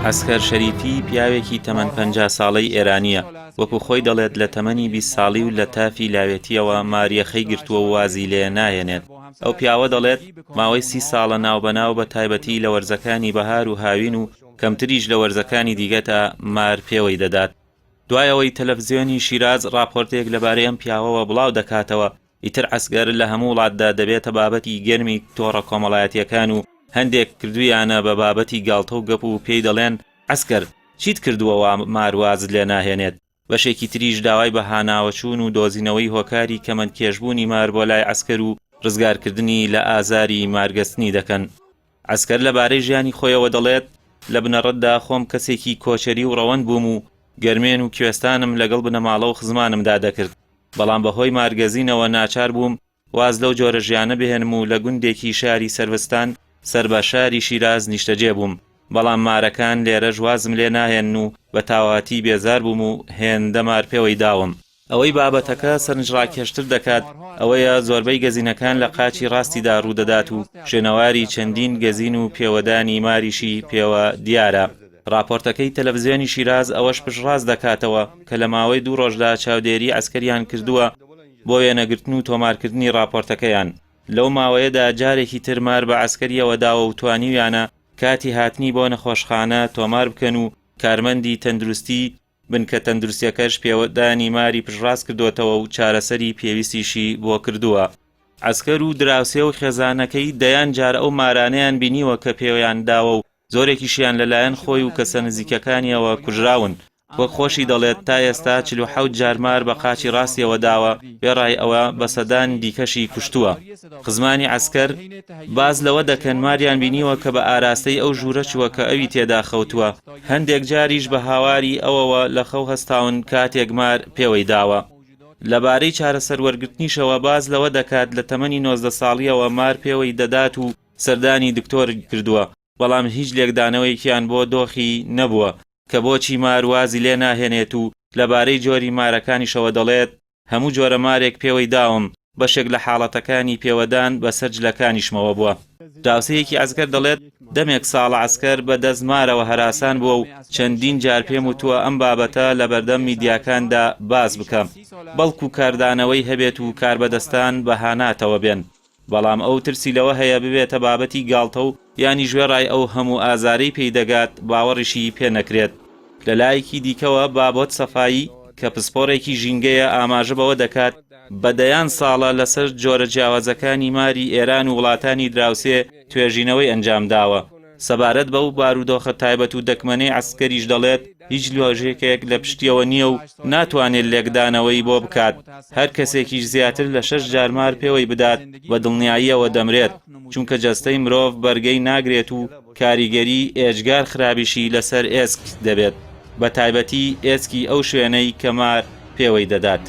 عەسکەر شەریفی پیاوێکی تەمەن 50 ساڵەی ئێرانییە، وەکو خۆی دەڵێت لە تەمەنی 20 ساڵی و لە تافی لاوێتییەوە ماریەخەی گرتووە و وازی لێ ناهێنێت. ئەو پیاوە دەڵێت، ماوەی سی ساڵە ناوبەناو بە تایبەتی لە وەرزەکانی بەهار و هاوین و کەمتریش لە وەرزەکانی دیکەدا مار پێوەی دەدات. دوای ئەوەی تەلەفزیۆنی شیراز ڕاپۆرتێک لەبارەی ئەم پیاوەوە بڵاو دەکاتەوە، ئیتر عەسگەر لە هەموو وڵاتدا دەبێتە بابەتی گەرمی تۆڕە کۆمەڵایەتییەکان و هەندێک کردوویانە بە بابەتی گاڵتە و گەپ و پێی دەڵێن عەسکەر چیت کردووە وا مار وازت لێ ناهێنێت؟ بەشێکی تریش داوای بە هاناوەچوون و دۆزینەوەی هۆکاری کەمەندکێشبوونی مار بۆ لای عەسکەر و ڕزگارکردنی لە ئازاری مارگەستنی دەکەن. عەسکەر لە بارەی ژیانی خۆیەوە دەڵێت، لە بنەڕەتدا خۆم کەسێکی کۆچەری و ڕەوەند بووم و گەرمێن و کوێستانم لەگەڵ بنەماڵە و خزمانمدا دەکرد، بەڵام بەهۆی مارگەزینەوە ناچار بووم واز لەو جۆرە ژیانە بهێنم و لە گوندێکی شاری سەرڤستان سەر بە شاری شیراز نیشتەجێ بووم، بەڵام مارەکان لێرەش وازم لێ ناهێنن و بە تاواتی بێزار بووم و هێندە مار پێوەی داوم. ئەوەی بابەتەکە سەرنجڕاکێشتر دەکات ئەوەیە زۆربەی گەزینەکان لە قاچی ڕاستیدا ڕوودەدات و شوێنەواری چەندین گەزین و پێوەدانی ماریشی پێوە دیارە. ڕاپۆرتەکەی تەلەفزیۆنی شیراز ئەوەش پشتڕاست دەکاتەوە کە لە ماوەی دوو ڕۆژدا چاودێری عەسکەریان کردووە بۆ وێنەگرتن و تۆمارکردنی ڕاپۆرتەکەیان. لەو ماوەیەدا جارێکی تر مار بە عەسکەریەوە داوە و توانیویانە کاتی هاتنی بۆ نەخۆشخانە تۆمار بکەن و کارمەندی تەندروستی بنکە تەندروستیەکەش پێوەدانی ماری پشتڕاست کردۆتەوە و چارەسەری پێویستیشی بۆ کردووە. عەسکەر و دراوسێ و خێزانەکەی دەیان جار ئەو مارانەیان بینیوە کە پێیان داوە و زۆرێکیشیان لەلایەن خۆی و کەسە نزیکەکانیەوە کوژراون. وەک خۆشی دەڵێت تا ئێستا 47 جار مار بە قاچی ڕاستیەوە داوە، وێڕای ئەوە بە سەدان دیکەشی کوشتووە. خزمانی عەسکەر باس لەوە دەکەن ماریان بینیوە کە بە ئاراستەی ئەو ژوورە چووە کە ئەوی تێدا خەوتووە، هەندێک جاریش بە هاواری ئەوەوە لە خەو هەستاون کاتێک مار پێوەی داوە. لەبارەی چارەسەر وەرگرتنیشەوە باس لەوە دەکات لە تەمەنی 19 ساڵییەوە مار پێوەی دەدات و سەردانی دکتۆری کردووە، بەڵام هیچ لێکدانەوەیەکیان بۆ دۆخی نەبووە کە بۆچی مار وازی لێ ناهێنێت و لەبارەی جۆری مارەکانیشەوە دەڵێت هەموو جۆرە مارێک پێوەی داوم، بەشێک لە حاڵەتەکانی پێوەدان بەسەر جلەکانیشمەوە بووە. دراوسێیەکی عەسکەر دەڵێت دەمێک ساڵە عەسکەر بە دەست مارەوە هەراسان بووە و چەندین جار پێم وتووە ئەم بابەتە لەبەردەم میدیاکاندا باس بکە بەڵکو کاردانەوەی هەبێت و کاربەدەستان بە هاناتەوە بێن. بەڵام ئەو ترسی لەوە هەیە ببێتە بابەتی گاڵتە و یانیش وێڕای ئەو هەموو ئازارەی پێی دەگات باوەڕیشی پێ نەکرێت. لە لایەکی دیکەوە بابۆت سەفایی کە پسپۆڕێکی ژینگەیە ئاماژە بەوە دەکات بە دەیان ساڵە لەسەر جۆرە جیاوازەکانی ماری ئێران و وڵاتانی دراوسێ توێژینەوەی ئەنجام داوە. سەبارەت بەو بارودۆخە تایبەت و دەگمەنەی عەسکەریش دەڵێت، هیچ لۆژیکێک لە پشتیەوە نییە و ناتوانێت لێکدانەوەی بۆ بکات، هەر کەسێکیش زیاتر لە شەش جار مار پێوەی بدات بە دڵنیاییەوە دەمرێت، چونکە جەستەی مرۆڤ بەرگەی ناگرێت و کاریگەری ئێجگار خرابیشی لەسەر ئێسک دەبێت، بە تایبەتی ئێسکی ئەو شوێنەی کە مار پێوەی دەدات.